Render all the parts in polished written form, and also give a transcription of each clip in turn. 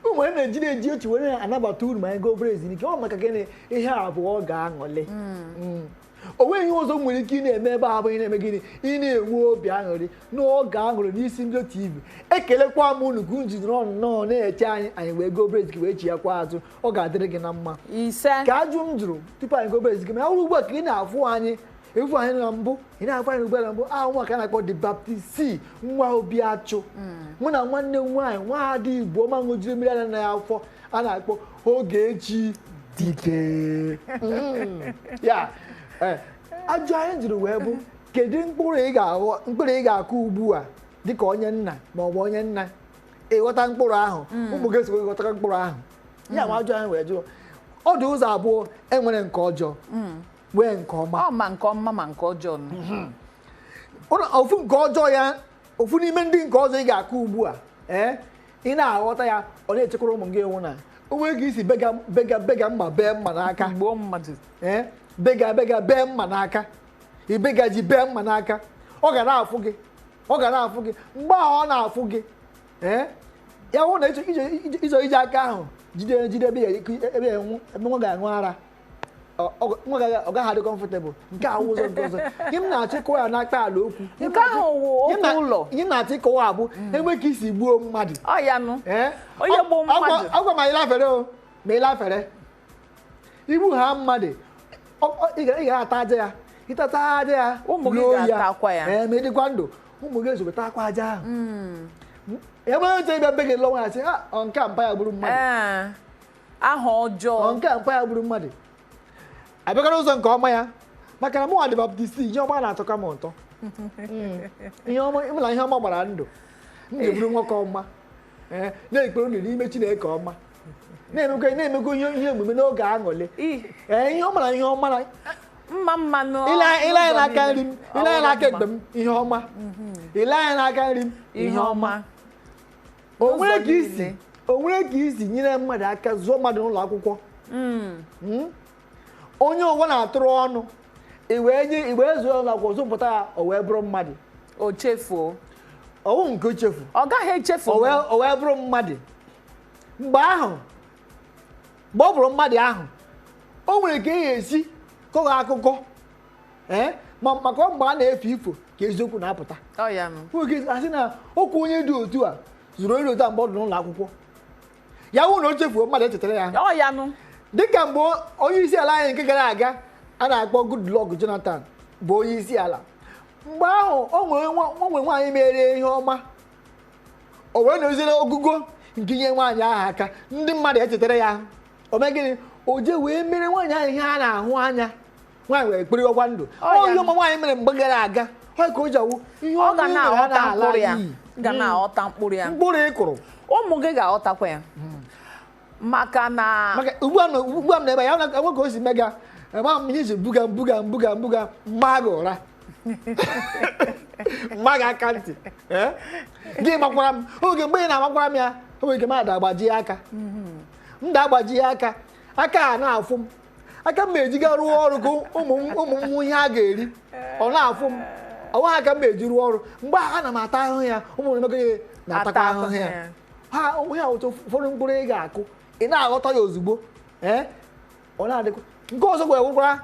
Ụmụ anyị na-eji na-eji otu were anabata uru ma anyị gaa obere ezumike. Ọ maka gịnị? Ihe a bụ ọ ga-aṅụrị. O nweghị ihe ọzọ m nwere ike ị na-eme ebe a bụ ị na-eme gịnị? Ị na-enwe obi aṅụrị n'oge aṅụrị n'Isi Mbido TV. Ekelekwa m unu ka unu jidere nnọọ na-eche anyị, anyị wee gaa obere ezumike wee chiakwa azụ. Ọ ga-adịrị gị na mma. Ise. Ka ajụ m jụrụ tupu anyị gaa obere ezumike, ma ọ bụrụ ugbu a ka ị na-afụ anyị, efu anyị na mbụ, ị na-afụ anyị ugbu a na mbụ ahụ, nwa ka a na-akpọ The Baptist C, nwa Obi Achụ, mụ na nwanne m nwaanyị, nwaada Igbo ọma ṅụjiri mmiri ara na ya afọ, a na-akpọ Ogechi Dike. Ya ajụ anyị jụrụ wee bụ, kedu mkpụrụ ị ga-aghọ, mkpụrụ ị ga-akụ ugbu a dịka onye nna ma ọ bụ onye nna, ịghọta mkpụrụ ahụ, ụmụ gị esokwa ịghọta mkpụrụ ahụ? Ya ma ajụ anyị wee jụọ, ọ dị ụzọ abụọ enwere, nke ọjọọ nwee nke ọma. Ọ ma nke ọma ma nke ọjọọ nụ. Ofu nke ọjọọ ya, ofu n'ime ndị nke ọzọ ị ga-akụ ugbu a, ee, ị na-aghọta ya, ọ na-echekwara ụmụ gị ewu na o nwere ka isi bega bega bega mma bee mma n'aka. Gbuo mmadụ. Ee, bega bega bee mma n'aka, ibega ji bee mma n'aka, ọ ga na-afụ gị, ọ ga na-afụ gị. Mgbe ahụ ọ na-afụ gị, ee, ya hụ na ịchọ iji aka ahụ jide jide ebe ya ebe ya ebe nwa ga-aṅụ ara, nwa ọ gaghị adị comfortable. Nke a wụ ụzọ nke ọzọ. Ihe m na-achọ ịkọwa ya n'aka ala okwu. Ihe m Nke ahụ wụ ihe m okwu ụlọ. Ihe m na-achọ ịkọwa bụ enwe ka isi gbuo mmadụ. Ọ ya nụ. Ee. Onye gbuo mmadụ. Agwa ma ịlafere o, ma ịlafere igbu ha mmadụ, ị ga ata aja ya, ịtata aja ya. Ụmụ gị loo. Ga-atakwa ya. Ee, ma ịdịkwa ndụ, ụmụ gị ezogbe takwa aja ahụ. Ebe onye chọrọ ịbịa be gị lụọ nwaanyị sị ha, ọ nke a mpa ya gburu mmadụ. Ee, aha ọjọọ. Ọ nke a mpa ya gburu mmadụ. Abịakara ụzọ nke ọma ya, maka na mụnwa dị Baptist, ihe ọma na-atọka m ụtọ. Ihe ọma ịmụ na ihe ọma gbara ndụ m ga-eburu nwoke ọma, ee, na-ekpere unu n'ime Chineke ọma, na-emekwa na-emekwa ihe omume n'oge aṅụrị. Ee, ihe ọma na ihe ọma na mma mma nụ. Ile ile anya n'ụzọ n'aka niile. nri m, ile anya n'aka ekpe m, ihe ọma. Ile anya n'aka nri m, ihe ọma. O nwere N'ụzọ ka isi niile. O nwere ka isi nyere mmadụ aka zụọ mmadụ n'ụlọ akwụkwọ. Onye ụwa na-atụrụ ọnụ, i wee nye, i wee zụọ ụlọ akwụkwọ, zụpụta ya, o wee bụrụ mmadụ. O chefuo. Ọwụ nke o chefu. Ọ gaghị echefu. O wee bụrụ mmadụ. Mgbe ahụ, mgbe ọ bụrụ mmadụ ahụ, o nwere ka e esi kọghọ akụkọ, ee, ma maka mgbe a na-efe ifo ka eziokwu na-apụta. Ọ ya nụ. Nwoke asị na okwu onye dị otu a zụrụ onye dị otu a mgbe ọ dị n'ụlọ akwụkwọ ya, wụ na o chefuo, mmadụ echetara ya. Ọ ya nụ. Dịka mgbe onye isi ala anyị nke gara aga a na-akpọ Goodluck Jonathan bụ onye isi ala, mgbe ahụ o nwere nwaanyị mere ihe ọma, o wee nọziere ogugo nke inye nwaanyị ahụ aka, ndị mmadụ echetara ya. O mee gịnị? O je wee mere nwaanyị ahụ ihe a na-ahụ anya, nwaanyị wee kpịrịwakwa ndụ. Ọ ya. Ọ ihe ọma nwaanyị mere mgbe gara aga, ọ ka o ji awụ ihe Ọ ọma ga i mere na-aghọta anaghị ala mkpụrụ ya. n'iyi. Ga na-aghọta mkpụrụ ya. Mkpụrụ ị kụrụ. Ụmụ gị ga-aghọtakwa ya maka na Maka ugbu a ugbu a m na-ebe ya enwe ka o si mega ema m ihe iji buga m buga m buga m buga mma gị ụra, mma gị aka ntị. Eh? Gị makwara m oge mgbe ị na-amakwara m ya, o nwere ike m ada agbajie aka m, da agbajie aka, aka a na-afụ m, aka m ejiga rụọ ọrụ ka ụmụ m hụ ihe a ga-eri, ọ na-afụ m, ọnwa aka m eji rụọ ọrụ. Mgbe ahụ ana m ata ahụhụ ya, ụmụ m emekọ ihe na-atakwa Ata ahụhụ ya. ahụhụ ya. Ha onwe ha otu ụfọdụ mkpụrụ ị ga-akụ, ị na-aghọta ya ozugbo. Ee, ọ na-adịkwa nke ọzọ gwara nwekwara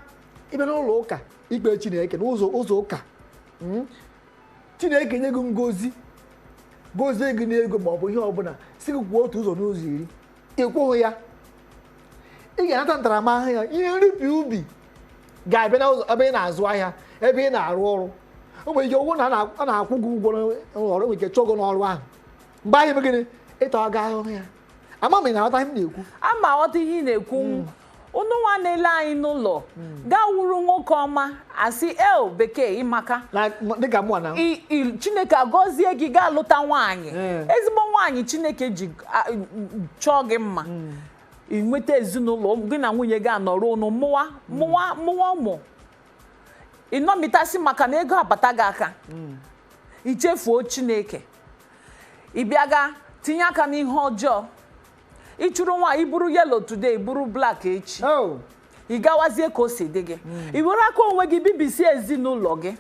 ịbịa n'ụlọ ụka ikpe Chineke n'ụzọ ụzọ ụka. Chineke nye gị ngozi, gozie gị n'ego ma ọ bụ ihe ọbụla, si gị kwuo otu ụzọ n'ụzọ 10, ị kwụghị ya, ị ga-anata ntaramahụhụ ya. Ihe nripịa ubi ga-abịa n'ụzọ ebe ị na-azụ ahịa, ebe ị na-arụ ọrụ. O nwere ike ọgwụ na a na-akwụ gị ụgwọ n'ụlọ ọrụ, nwere ike chụọ gị n'ọrụ ahụ. Mgbe ahụ eme gịnị? Ịta gị ahụhụ ya. Ama m ị na-aghọta ihe m na-ekwu. Ama aghọta ihe ị na-ekwu. Unu nwa na-ele anyị n'ụlọ, gaa wuru nwoke ọma, asị el bekee ịmaka. Dịka mụ na Chineke agọzie gị, gaa lụta nwaanyị, ezigbo nwaanyị Chineke ji chọọ gị mma. Ị nweta ezinụlọ, gị na nwunye gị anọrọ unu mụwa mụwa mụwa ụmụ. Ịnọmitasị maka na ego abata gị aka, ichefuo Chineke, ị bịaga tinye aka n'ihe ọjọọ, ịchụrụ nwaanyị, iburu yellow today, iburu black echi. Oh. Ị gawazie ka o si dị gị, ị were aka onwe gị bibisie ezinụlọ gị.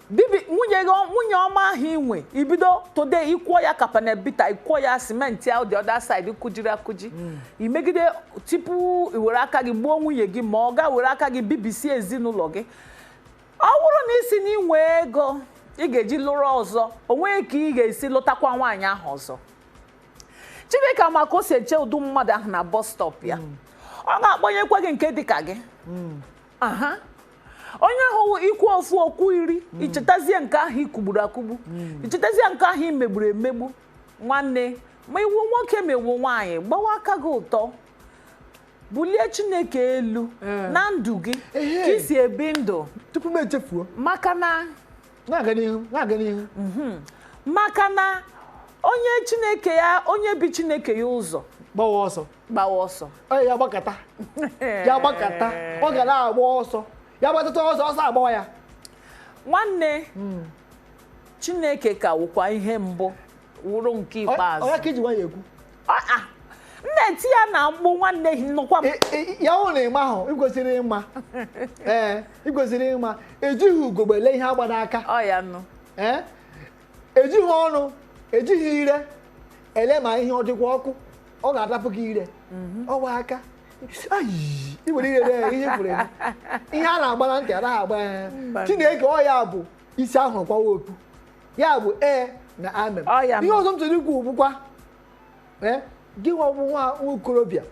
Bibi nwunye gị, nwunye ọma ahụ inwe, ibido today ikwuo ya kapanebita, ikwuo ya simenti ahụ the other side kụjiri akụji, imegide tupu i were aka gị gbuo nwunye gị, ma ọ ga were aka gị bibisie ezinụlọ gị. Ọ bụrụ na isi na inwe ego ị ga-eji lụrụ ọzọ, o nweghị ka ị ga-esi lụtakwa nwaanyị ahụ ọzọ. Chineke ama ka o si eche ụdị mmadụ ahụ na bus stop ya, ọ ga-akpọnyekwa gị nke dịka gị. Aha, onye ahụ ikwu ofu okwu iri, ichetazie nke ahụ ikugburu akugbu, ichetazie nke ahụ i megburu emegbu. Nwanne, ma iwu nwoke ma iwu nwaanyị, gbawa aka gị ụtọ, bulie Chineke elu na ndụ gị ka isi ebi ndụ. Tupu m echefuo, maka na na-aga n'ihu, na-aga n'ihu. Maka na onye Chineke ya, onye bi Chineke ya ụzọ gbawa ọsọ, gbawa ọsọ. Onye ya gbakọta, ya gbakọta, ọ ga na-agba ọsọ, ya gbatata ọsọ, ọsọ agbawa ya. Nwanne, Chineke ka wụkwa ihe mbụ wụrụ nke ikpeazụ. Ọ ya ka iji nwayọ ekwu. M na-eti ya na mkpu, nwanne, nnukwu m. Ya hụ na ịma ahụ, ị kwesịrị ịma, ee, ị kwesịrị ịma, ejighị ugogbe ele ihe agba n'aka. Ọ ya nụ. Ee, ejighị ọnụ, ejighị ire ele ma ihe ọ dịkwa ọkụ, ọ ga-atapụ gị ire. Ọwa aka i were ire lee ihe pụrụ eme. Ihe a na-agba na ntị anaghị agba ya. Chineke ọ ya bụ isi ahụ kwawa okpu, ya bụ ee na amen. Ihe ọzọ m chọrọ ikwu bụkwa, ee, gị nwa bụ nwa okorobịa,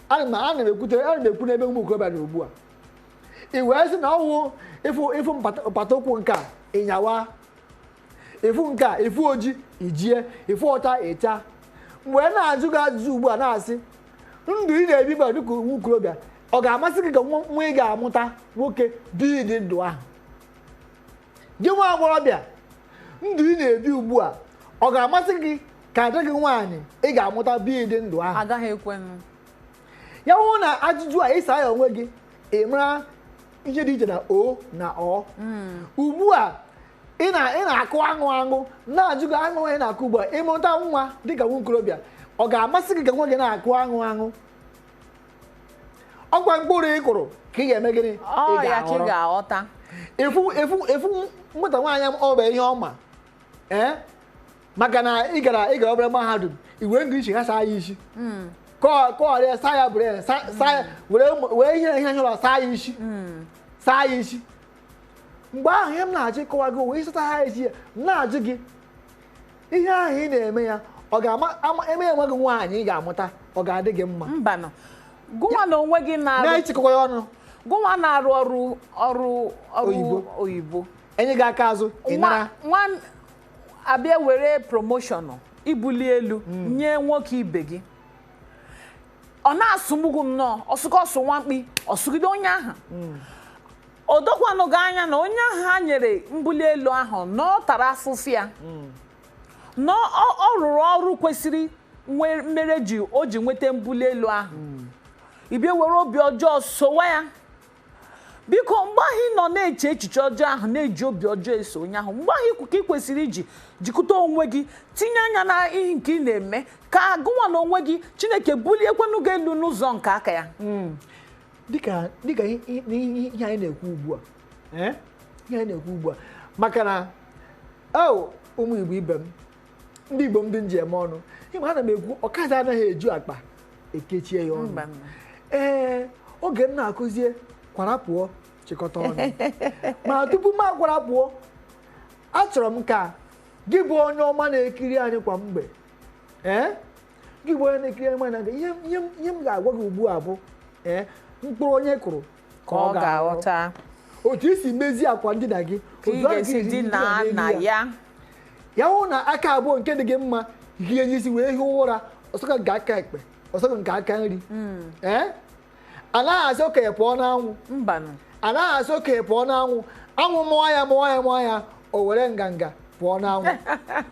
ana m ekwu n'ebe ụmụ okorobịa na ugbu a, i wee sị na ọwụ ịfụ mpata ụkwụ nke a ịnyawa, ịfụ nke a ịfụ oji ijie, ịfụ ọcha ịcha. Mgbe na-ajụ gị ajụjụ ugbu a na-asị, ndụ ị na-ebi gba dịka nwa okorobịa, ọ ga-amasị gị ka nwa ị ga-amụta nwoke bi dị ndụ ahụ? Gị nwa agbọghọbịa, ndụ ị na-ebi ugbu a, ọ ga-amasị gị ka ada gị nwaanyị ị ga-amụta bi dị ndụ ahụ? Agaghị ekwenụ. Ya hụ na ajụjụ a ịsa ya onwe gị, ị mara ihe dị iche na o na ọ. Ugbu a ị na-akụ aṅụ aṅụ, na-ajụ gị aṅụ ị na-akụ ugbu a, ịmụta nwa dịka nwa okorobịa, ọ ga-amasị gị ka nwa gị na-akụ aṅụ aṅụ? Ọkwa mkpụrụ ị kụrụ ka ị ga-eme gịnị? Ị ga-aghọta. Efu nwata nwaanyị ọ bụ ihe ọma, ee, maka na ị gara obere mahadum, i were English ha saa ya isi, kọọrịa saa ya bụrụ ya, were ihe ihe ụlọ saa ya isi, saa ya isi. Mgbe ahụ ihe m na-achọ ịkọwa gị, wee ịsata ha isi ya, m na-ajụ gị ihe ahụ ị na-eme ya, ọ ga-eme enwe gị nwaanyị ị ga-amụta, ọ ga-adị gị mma? Mbanụ, gụnwa na onwe gị na-echekwa ya ọnụ, gụnwa na-arụ ọrụ ọrụ ọrụ oyibo, enye gị aka azụ ị nara nwa abịa were promoshọn ibuli elu nye nwoke ibe gị, ọ na-asụgbu nnọọ, ọsụkọsụ nwa mkpi, ọsụgide onye ahụ. O dokwanụ gị anya na onye ahụ ha nyere mbuli elu ahụ na ọ tara afụfụ ya, na ọ rụrụ ọrụ kwesịrị mere ji o ji nweta mbuli elu ahụ. Ị bịa were obi ọjọọ sowa ya. Biko, mgbe ahụ ị nọ na-eche echiche ọjọọ ahụ, na-eji obi ọjọọ eso onye ahụ, mgbe ahụ ka ị kwesịrị iji jikọta onwe gị, tinye anya na ihe nke ị na-eme, ka gụnwa na onwe gị Chineke buliekwanụ gị elu n'ụzọ nke aka ya. Dịka ihe anyị na-ekwu ugbu a, ihe anyị na-ekwu ugbu a, maka na ụmụ Igbo ibe m, ndị Igbo m dị nji eme ọnụ, ịma ana m ekwu ọkazi anaghị eju akpa ekechie ya ọnụ. Ee, oge m na-akụzie kwara pụọ chịkọta ọnụ, ma tupu m akwara pụọ, achọrọ m ka gị bụ onye ọma na-ekiri anyị kwa mgbe, ee, gị bụ onye na-ekiri anyị na ihe m ga-agwa gị ugbu a bụ, ee, mkpụrụ onye kụrụ ka ọ ga-aghọta. Otu isi mezie akwa ndina gị, otu a dina na ya, ya hụ na aka abụọ nke dị gị mma hie n'isi wee hie ụra, ọsọkọ nke aka ekpe, ọsọkọ nke aka nri. Ee, anaghị asị okenye pụọ n'anwụ, anaghị asị okenye pụọ n'anwụ, anwụ mụọ ya mụọ ya mụọ ya, o were nganga pụọ n'anwụ.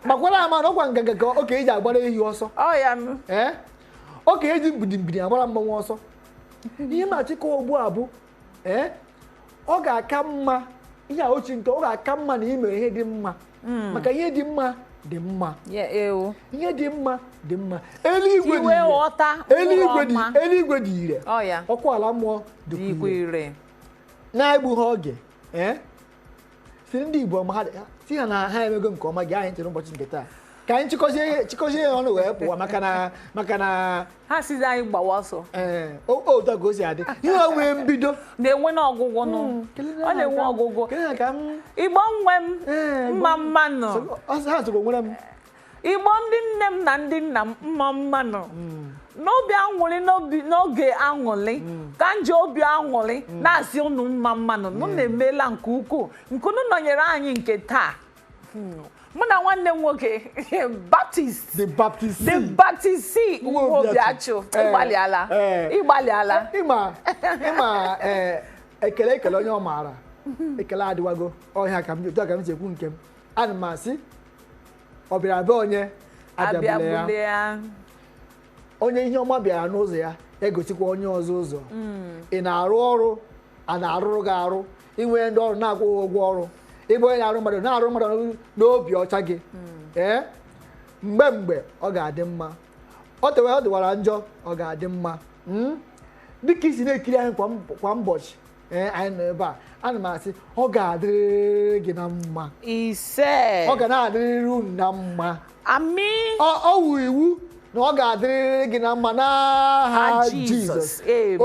Makwara ama na ọkwa nganga ka okenye ji agbara ehi ọsọ. Ee, okenye ji mgbidi agbara mmanwụ ọsọ. Ihe m achịkọ ugbu a bụ, ee, ọ ga-aka mma ihe a ochi nke ọ ga-aka mma na ị mere ihe dị mma, maka ihe dị mma dị mma, ihe dị mma dị mma. Eluigwe dị ire, eluigwe dị ire, ọkụ ala mmụọ dịkwa ire. Na-egbughị oge, ee, Si ndị Igbo ma ha si ha na ha emego nke ọma gị anyị ntị n'ụbọchị nke taa, ka anyị chịkọzie ya ọnụ wee pụwa, maka na Ha sizi anyị gbawa ọsọ. Ee, otu a ka o si adị, ihe o nwee mbido na-enwe n'ọgwụgwụ nụ. Kelee Ọ ha na-enwe ọgwụgwụ. Kelee ha ka m. Igbo nwe m, Ee, mma mmanụ. Ha sokwa nwere m. Igbo ndị nne m na ndị nna m, mma mmanụ. N'obi aṅụrị, n'obi n'oge aṅụrị ka m ji obi aṅụrị na-asị unu mma mmanụ. Unu emeela nke ukwuu nke unu nọnyere anyị nke taa. Mụ na nwanne m nwoke Baptist The Baptist The Baptist C Nwa Nwa Obiachụ. Ee, Ịgbalịala. Ee. Ịgbalịala. Ịma ee, ekele onye ọ maara, ekele adịwago ọhịa ka m otu a ka m si ekwu nke m. Ana m asị ọ bịara be onye abịabụla ya. Abịabụla ya. Onye ihe ọma bịara n'ụzọ ya egosikwa onye ọzọ ụzọ. Ị na-arụ ọrụ, a na-arụrụ gị arụ, inwe ndị ọrụ na-akwụghị ụgwọ ọrụ, ịbụ onye na-arụ mmadụ, na-arụ mmadụ n'obi ọcha gị. Ee, mgbe mgbe ọ ga-adị mma, ọ tewe ọ dịwara njọ, ọ ga-adị mma. Dịka isi na-ekiri anyị kwa ụbọchị, ee, anyị nọ ebe a, ana m asị ọ ga-adịrịrị gị na mma. Ise. Ọ ga na-adịrịrị unu na mma. Amị. Ọ wụ iwu na ọ ga-adịrịrị gị na mma n'aha Jizọs. Jizọs. Amen.